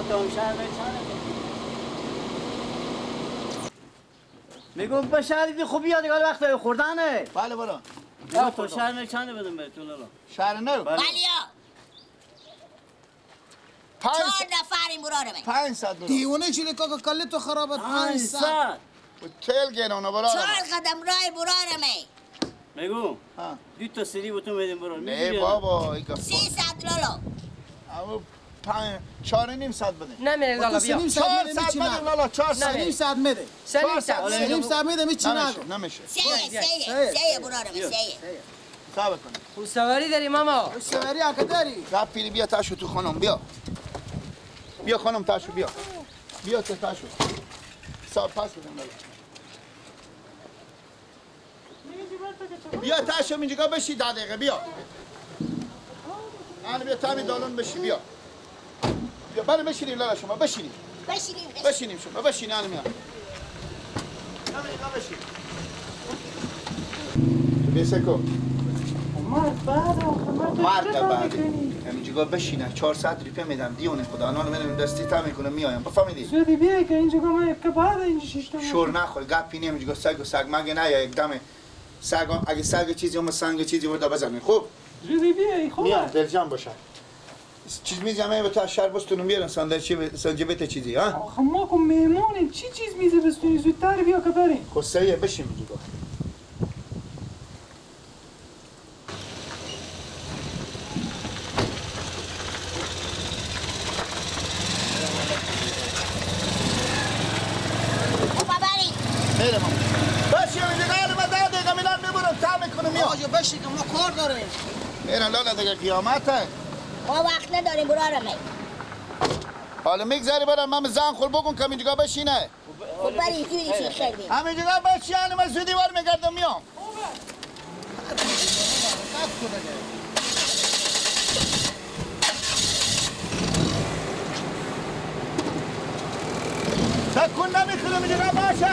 تو شهر میگم به شهر خوب بیاد دیگه وقت خوردنه. بله برو. تو شهر چند بدم بهتون لالا؟ شهر نو. بله. 4 نفریم برارم. 500 برو. دیوانه چیلی کاکا کله تو خرابت 500. تل گرانه برارم. 4 قدم رای برارم. میگم دو تا سری بهتون بدیم برارم. نه بابا 300 لالا. اما 450 بده. نمیره لالا بیا. 400 بده لالا 400. 300 میده. 300 میده میچی نگو. نمیشه. سه برارم سه. صبر کن. خوش سواری داری ماما. خوش سواری آقا داری. رب پیری بیا تاشو تو خانم بیا. بیا خانم تاشو بیا. بیا تو تاشو. صاحب پس بدم لالا. بیا تاشو اینجا بشی 10 دقیقه بیا. الان بیا تامی دالون بشی بیا. بیا بریم بشینیم لالا شما بشینیم. بشینیم شما بشینیم الان میام. بشین. تو بیسکو. مرد بعد آخه مرد بعد. همینجا بشینه 400 روپیه میدم دیونه خدا الان منم دستی تا میکنم میایم بفهمیدی؟ زودی بیا که اینجا من که بعد اینجا شیشتم. شور نخور گپی نیم اینجا سگ و سگ مگه نه یک دم سگ اگه سگ چیزی هم سنگ چیزی وردا بزنی خوب. زودی بیا خوب. میام دلجان باشه. چیز میزم به تا شهر بستونم بیارن ساندویچ سنجبت چیزی ها؟ آخه ما کو مهمونیم چی چیز میزه بستونی زودتر بیا که بریم. خب سیه بشین اینجا. بشی که ما کار داریم. میرن لالا دیگه قیامته. ما وقت نداریم برارم. حالا میگذری برم من زن خور بکن که همینجا بشینه. خب بریم زودی چی خیر بیم. همینجا بشینه من زودی بر میگردم میام. تکون نمیخورم اینجا باشه.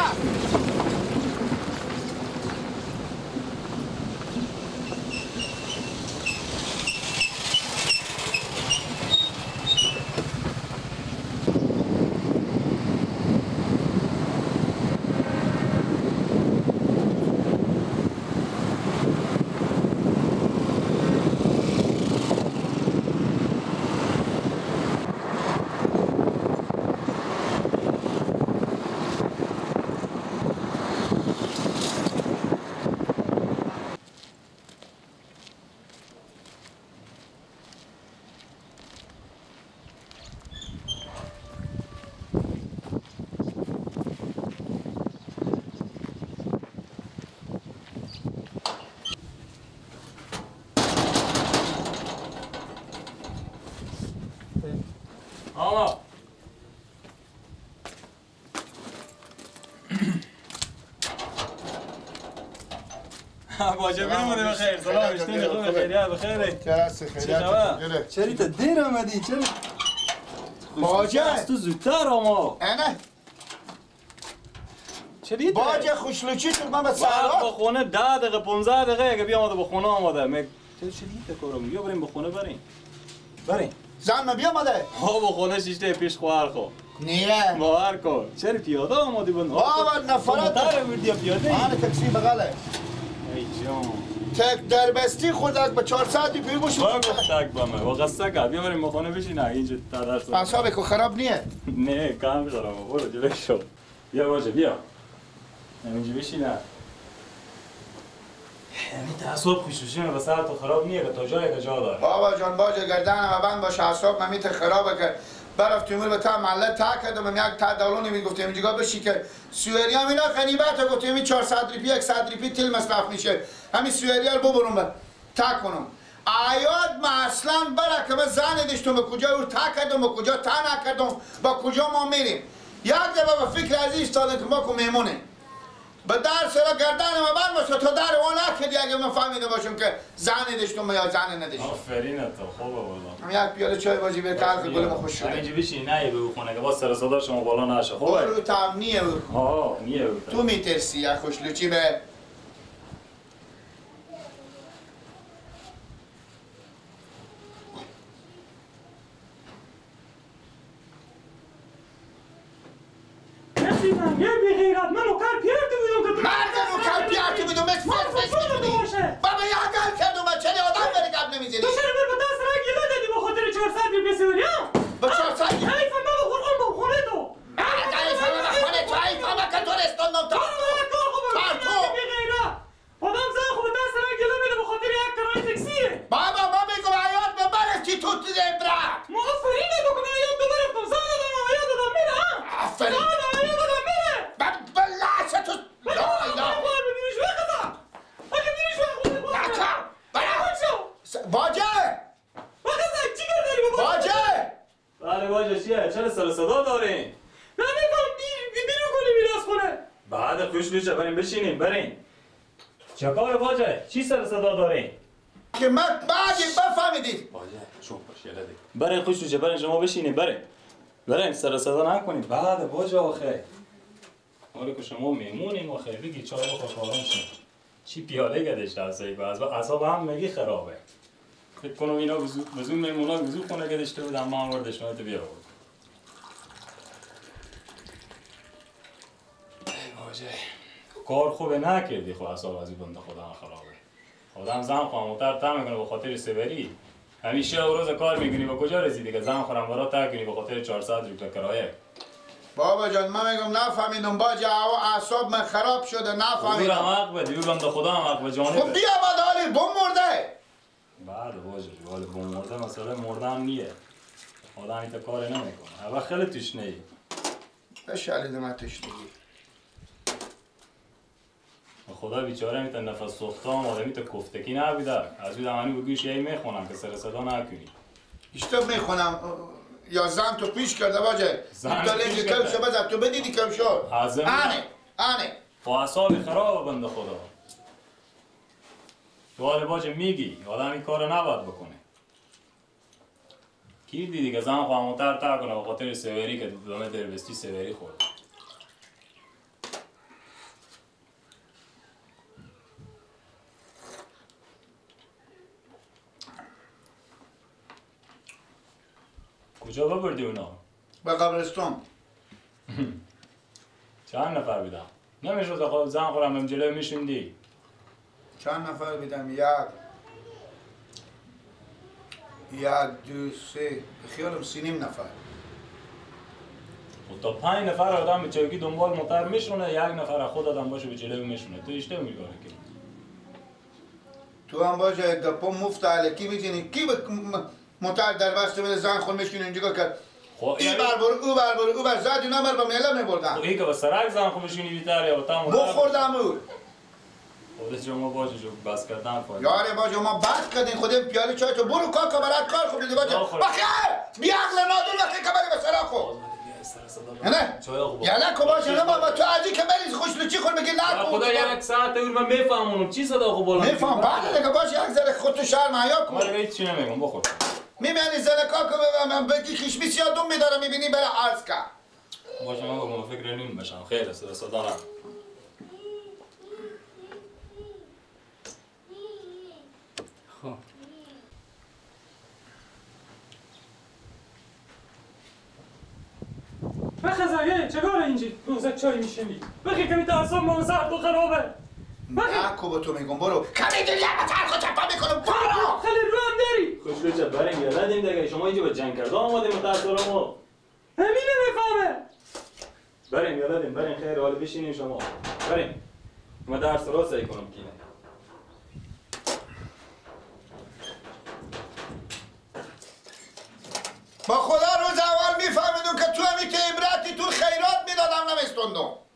آقا باجه بیامده بخیر. سلام اشتین خوب خیریت بخیر. چرا چرا تا دیر آمدی؟ چرا باجه از تو زودتر آما. نه چرا باجه خوشلوچی شد من به سرات با خونه 10 دقیقه 15 دقیقه اگه بیامده با خونه آماده. چرا چرا کارم بیا بریم به خونه بریم. بریم زن بیا آمده. ها با خونه شیشته پیش خواهر خو. نیه باور کن. چرا پیاده آمدی بند؟ بابا نفرات تر بردی پیاده. من تاکسی بغله. ای جان تک دربستی خود از با 400 پیر بوش. با گفت تک بامه و قصه که بیا بریم خونه بشین اینجا تا درس. اعصاب کو خراب نیه؟ نه کام خراب برو جلو شو. بیا باشه بیا. اینجا بشین. یعنی تعصب خوشوشی به سر تو خراب نیه که تا جایی که جا داره. بابا جان باجه گردنم بند باشه اعصاب ممیت خرابه که برفت تیمور به تا محله تا کردم یک تا دالونی میگفتیم اینجا بشی که سوئری هم اینا غنیمت گفتیم این 400 روپیه 100 روپیه تل مصرف میشه همین سوئری رو ببرم به تا کنم. عیاد ما اصلا برا که من زن داشتم به کجا او تا کردم به کجا تا نکردم با کجا ما میریم. یک دفعه به فکر از ایستادم که ما کو مهمونه به در سرا گردن ما بند باشه تا در اون نکردی اگه من فهمیده باشم که زن داشتم یا زن نداشتم. آفرین تو خوبه والله. یک پیاله چای باجی به کار گل ما خوش شده. اینجا بشین نه به خونه که باز سر صدا شما بالا نشه. خوبه رو تام نیه. آه نیه. تو میترسی یا خوشلوچی به بی یه بی غیرت من نوکر پیرتی بودم که مرد نوکر پیرتی بودم مثل فس بودی بابا یه گل کردم چرا آدم بری گپ نمیزنی تو چرا بر به دست را گیره دادی به خاطر 400 روپیه سوری ها به 400 حیف من به قرآن به خونه تو مرد حیف من به خونه تو حیف من که تو رستوندم تا تو بی غیرت آدم زن خوب دست را گیره میده به خاطر یک کرایه تاکسیه بابا ما میگم عیاد ببرفتی تو عبرت ما آفرین تو که عیاد ببرفتم زن دادم عیاد دادم میره آفرین باجه! باجه! بله باجه چیه؟ چرا سر صدا دارین؟ من میفهم بیرون کنی میراث خونه بعد خوش لوچه بریم بشینیم بریم چه کار باجه؟ چی سر صدا دارین؟ که من بعدی بفهمیدید باجه شو باش یه لده بریم خوش لوچه بریم شما بشینیم بریم بریم سر صدا نکنیم بعد باجه آخه حالا که شما میمونیم آخه بگی چای بخور آرام شین چی پیاله گدش رفت از اعصاب هم میگی خرابه فکر کنم اینا بزون میمونا بزون خونه گدشته بودن ما هم وردش تو بیا بود. ای باجه کار خوبه نکردی خب اعصاب از این بنده خدا هم خرابه آدم زن خواهم تر میکنه به خاطر سوری همیشه روز کار میکنی با کجا رسیدی که زن خورم برا تر کنی به خاطر 400 روپیه کرایه بابا جان من میگم نفهمیدم باجه اعصاب من خراب شده نفهمیدم دورم حق به دور بنده خدا هم حق به جانبه خب بیا بعد حالی بم مرده بعد باجه حالی بم مرده مثلا مرده هم نیه آدم ایتا کار نمیکنه اول خیلی تشنه ای بشالید من تشنگی خدا بیچاره میتا نفس سوخته هم آدمی تا کفتکی نبیده از اون دمانی به گوش یه میخونم که سر صدا نکنی اشتب میخونم یا زن تو پیش کرده باجه زن تو لنگ کم شو بزن تو بدیدی کم شو آنه آنه با اعصاب خراب بنده خدا تو حال باجه میگی آدم این کارو نباید بکنه کی دیدی که زن خواهم تر کنه به خاطر سوری که دامه دربستی سوری خورد کجا ببردی اونا؟ به قبرستان چند نفر بیدم؟ نمیشد خب زن خورم بهم جلو میشوندی چند نفر بیدم؟ یک دو سه خیالم 3.5 نفر خب تا 5 نفر آدم به چوکی دنبال موتر میشونه یک نفر خود آدم باشه به جلو میشونه تو اشتباه میکنی که تو هم باشه گپا مفت الکی میزنی کی موتر در بسته بده زن خود میشکنه اینجا که این بر برو او بر برو او بر زد اینا بر با میله میبردن خب این که با سرک زن خود بشینی بیتر یا با تا بخوردم او خودت شما باشه جو بس کردن فایده یاره باشه ما بد کردین خودم پیاله چای تو برو کاکا برات کار خوب دیده باشه بخیر بی عقل نادون وقتی که بری به سرا خو نه یالا کو باشه نه بابا تو ازی که بری خوش لوچی خور بگی نه خدا یک ساعت اون من میفهمونم چی صدا خو بالا میفهم بعد دیگه باشه یک ذره خودتو شرم حیا کن من هیچ چی نمیگم بخور میبینی زن کاکو من بگی خشمی سیادون میدارم میبینی برای عرض کن باشه من بگم فکر نیم بشم خیر است صدا نه خب بخزاگه چگاره اینجی روزه چای میشینی بخی کمی تا اعصاب ما سرد و خرابه بخی کو به تو میگم برو کمی دنیا به ترخ و چپا میکنم برو خیلی رو هم داری خوش لوچه بریم یا ندیم دیگه شما اینجا به جنگ کرده آمادیم متأثرم ما همین نمیفهمه بریم یا ندیم بریم خیر حالا بشینیم شما بریم ما درس رو سعی کنم کینه با خدا روز اول میفهمیدم که تو همی که عبرتی تو خیرات میدادم نمیستوندم